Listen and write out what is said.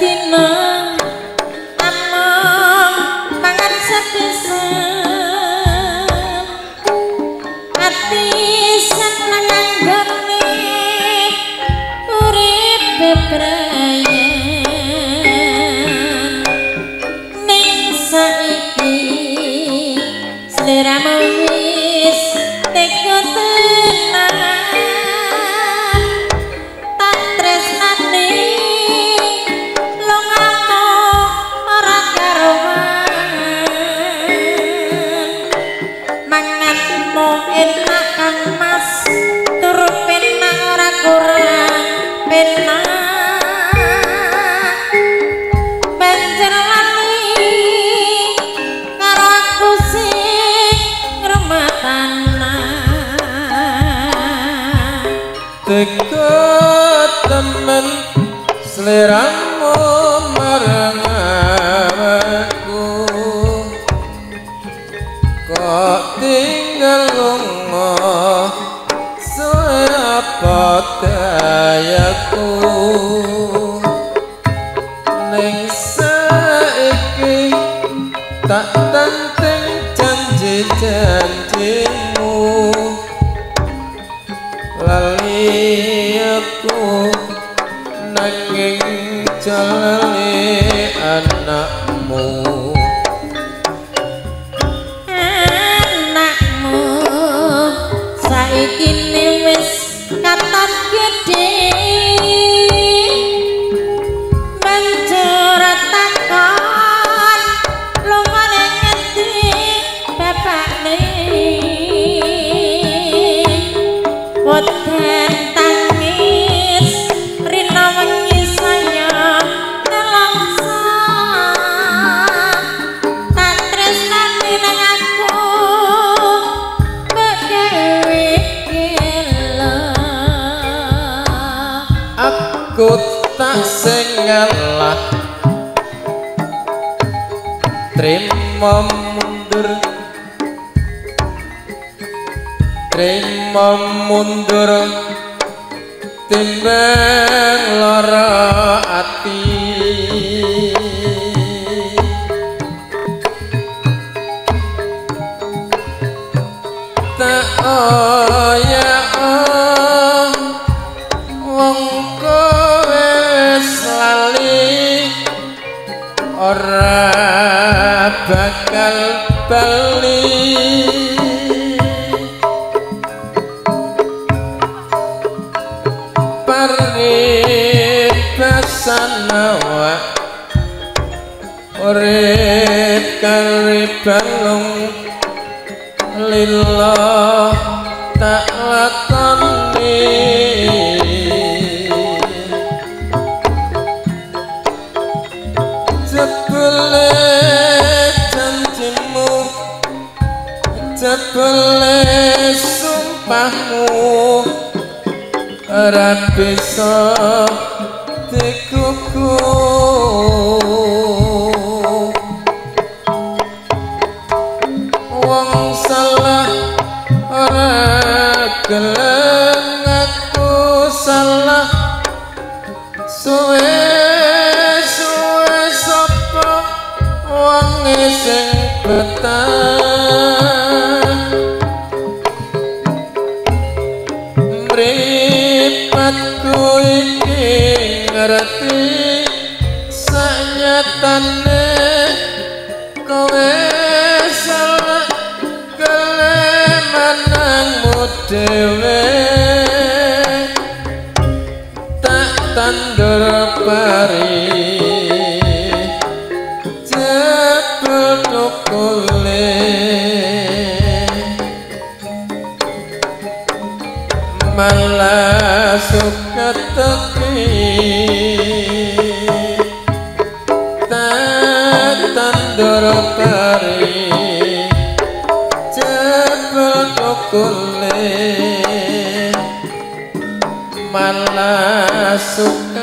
Sedina among mangan sepisan, ati seneng anggone urip bebrayan. Ning saiki sliramu wis tega tenan, tak tresnani lungamu ora karuan. Manganmu enak Kang Mas, turu penak ora kurang penak. Banjur lali karo aku sing ngrumat anak. Tega temen sliramu marang awakku, kok tinggal lunga suwe apa dayaku. Ning saiki tak tenting janji-janjimu, lali aku nanging jalani anakmu. Anakmu saiki wis katon gedhe, banjur takon lunga ning ngendi bapakne. Weden tangis rina wengi saya nelongso, tak tresnani nang aku mbok gawe gelo. Aku tak sing ngalah trimo mundur, trimo mundur timbang lara ati. Tak oyak wong kowe wis lali, ora bakal bali. Paribasan awak urip kari balung lila tak lakoni. Jebule janjimu, jebule sumpahmu, ora bisa dikuku. Wong salah ora gelem ngaku salah, suwe suwe sapa wong sing betah. Mripatku iki ngerti sanyatane kowe salah kelemanangmu dhewe. Tak tandur pari jebul tukule, malah suka teki. Tak tandur pari jebul tukule, malah suka